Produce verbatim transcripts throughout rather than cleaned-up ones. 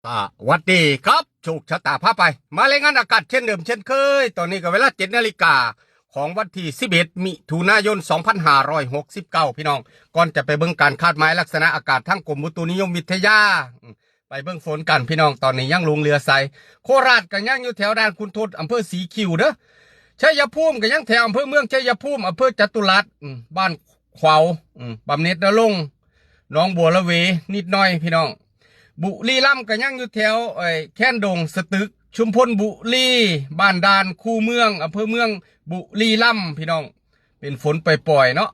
สวัสดีครับ โชคชะตาพาไป มารายงานอากาศเช่นเดิมเช่นเคย ตอนนี้ก็เวลาเจ็ดนาฬิกาของวันที่สิบเอ็ด มิถุนายน สองพันห้าร้อยหกสิบเก้า พี่น้อง ก่อนจะไปเบิ่งการคาดหมายลักษณะอากาศทางกรมอุตุนิยมวิทยา ไปเบิ่งฝนกันพี่น้อง ตอนนี้ยังลงเรือใส โคราชก็ยังอยู่แถวด่านขุนทด อำเภอสีคิ้วเด้อ ชัยภูมิก็ยังแถวอำเภอเมืองชัยภูมิ อำเภอจตุรัส อืม บ้านขวาว อืม บำเหน็จนรงค์ หนองบัวระเว นิดหน่อยพี่น้อง บุรีรัมย์ก็ยังอยู่แถว ไอ้ แคนดง สตึก ชุมพลบุรี บ้านด่าน คูเมือง อำเภอเมือง บุรีรัมย์พี่น้อง เป็นฝนปล่อยๆเนาะ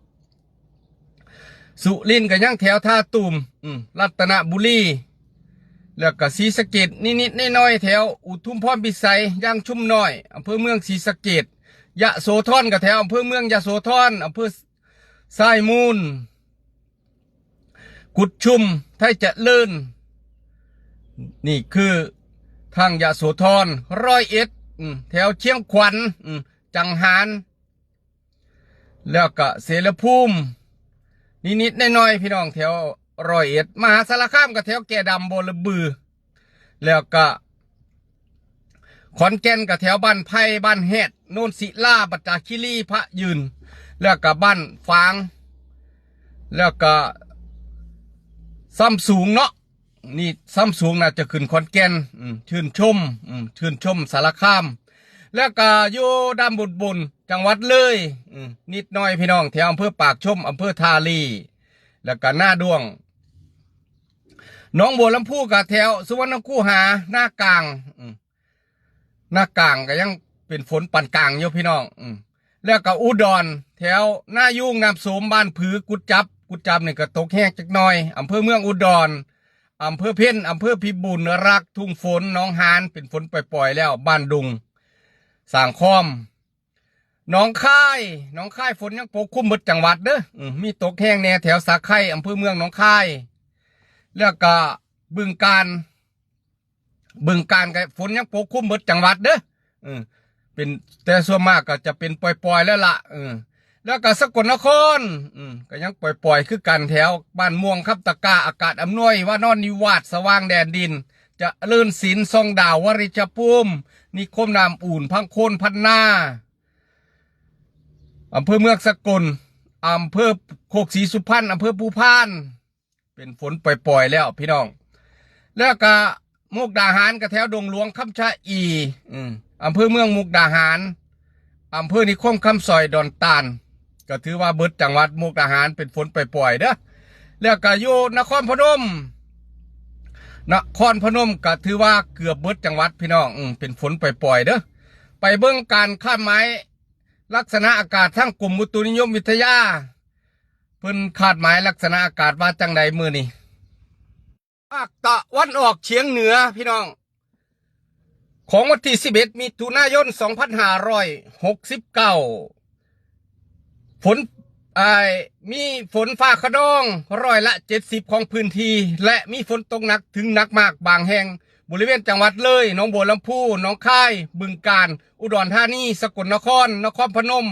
สุรินทร์ก็ยังแถวท่าตูม อืม รัตนบุรี แล้วก็ศรีสะเกษนิดๆน้อยๆแถวอุทุมพรพิสัย ยางชุมน้อย อำเภอเมืองศรีสะเกษ ยโสธรก็แถวอำเภอเมืองยโสธร อำเภอทรายมูล กุดชุม ไทยเจริญ นี่คือทางยโสธร ร้อยเอ็ด อืม แถวเชียงขวัญ อืม จังหาร แล้วก็เสรภูมิ นิดๆน้อยๆพี่น้อง แถวร้อยเอ็ด มหาสารคามก็แถวแก่ดำ บอระบือ แล้วก็ขอนแก่นก็แถวบ้านไผ่ บ้านแฮด โนนศิลา บัตตาคีรี พระยืน แล้วก็บ้านฝาง แล้วก็ซ้ำสูงเนาะ นี่ซ้ำสูงน่าจะขึ้นขอนแก่น อืม ชื่นชม อืม ชื่นชมสารคาม แล้วก็อยู่ด้านบนๆจังหวัดเลย อืม นิดหน่อยพี่น้อง แถวอำเภอปากชม อำเภอท่าลี แล้วก็นาด้วง หนองบัวลำภูก็แถวสุวรรณคูหา นากลาง อืม นากลางก็ยังเป็นฝนปานกลางอยู่พี่น้อง อืม แล้วก็อุดร แถวนายูง น้ำโสม บ้านผือ กุดจับ กุดจับนี่ก็ตกแฮงจักหน่อย อำเภอเมืองอุดร อำเภอเพ็ญ อำเภอพิบูลรักษ์ ทุ่งฝน หนองหาน เป็นฝนปล่อยๆแล้ว บ้านดุง สร้างคอม หนองคาย หนองคายฝนยังปกคลุมเบิดจังหวัดเด้อ อืม มีตกแฮงแน่แถวสาไค อำเภอเมืองหนองคาย แล้วก็บึงกาฬ บึงกาฬก็ฝนยังปกคลุมเบิดจังหวัดเด้อ เออ เป็น แต่ส่วนมากก็จะเป็นปล่อยๆแล้วล่ะ เออ แล้วก็สกลนคร อืม ก็ยังปล่อยๆคือกัน แถวบ้านม่วง คำตะกร้า อากาศอำนวย วานอนนิวาส สว่างแดนดิน เจริญศิลป์ ส่องดาว วริชภูมิ นิคมน้ำอุ่น พังโคน พันนา อำเภอเมืองสกล อำเภอโคกศรีสุพรรณ อำเภอภูพาน เป็นฝนปล่อยๆแล้วพี่น้อง แล้วก็มุกดาหารก็แถวดงหลวง คำชะอี อืม อำเภอเมืองมุกดาหาร อำเภอนิคม คำสร้อย ดอนตาล ก็ถือว่าเบิดจังหวัดมุกดาหารเป็นฝนปล่อยๆเด้อ แล้วก็อยู่นครพนม นครพนมก็ถือว่าเกือบเบิดจังหวัดพี่น้อง อืม เป็นฝนปล่อยๆเด้อ ไปเบิ่งการคาดหมายลักษณะอากาศทางกรมอุตุนิยมวิทยา เพิ่นคาดหมายลักษณะอากาศว่าจังใดมื้อนี้ ภาคตะวันออกเฉียงเหนือพี่น้อง ของวันที่สิบเอ็ด มิถุนายน สองพันห้าร้อยหกสิบเก้า ฝน ไอ้ มีฝนฟ้าคะนองร้อยละเจ็ดสิบของพื้นที่ และมีฝนตกหนักถึงหนักมากบางแห่ง บริเวณจังหวัดเลย หนองบัวลำภู หนองคาย บึงกาฬ อุดรธานี สกลนคร นครพนม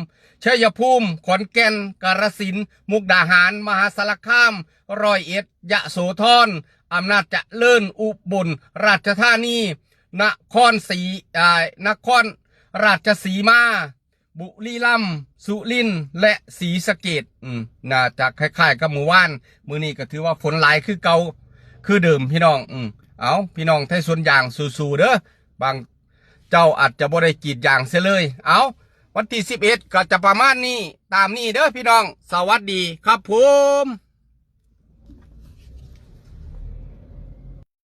ชัยภูมิ ขอนแก่น กาฬสินธุ์ มุกดาหาร มหาสารคาม ร้อยเอ็ด ยโสธร อำนาจเจริญ อุบลราชธานี นครศรี อ่า นครราชสีมา บุรีรัมย์ สุรินทร์ และศรีสะเกษ อืม น่าจะคล้ายๆกับมื้อวาน มื้อนี้ก็ถือว่าฝนหลายคือเก่า คือเดิมพี่น้อง อืม เอา พี่น้องไทยสวนยางสู้ๆเด้อ บางเจ้าอาจจะบ่ได้กรีดยางเสียเลย เอา วันที่สิบเอ็ดก็จะประมาณนี้ ตามนี้เด้อพี่น้อง สวัสดีครับผม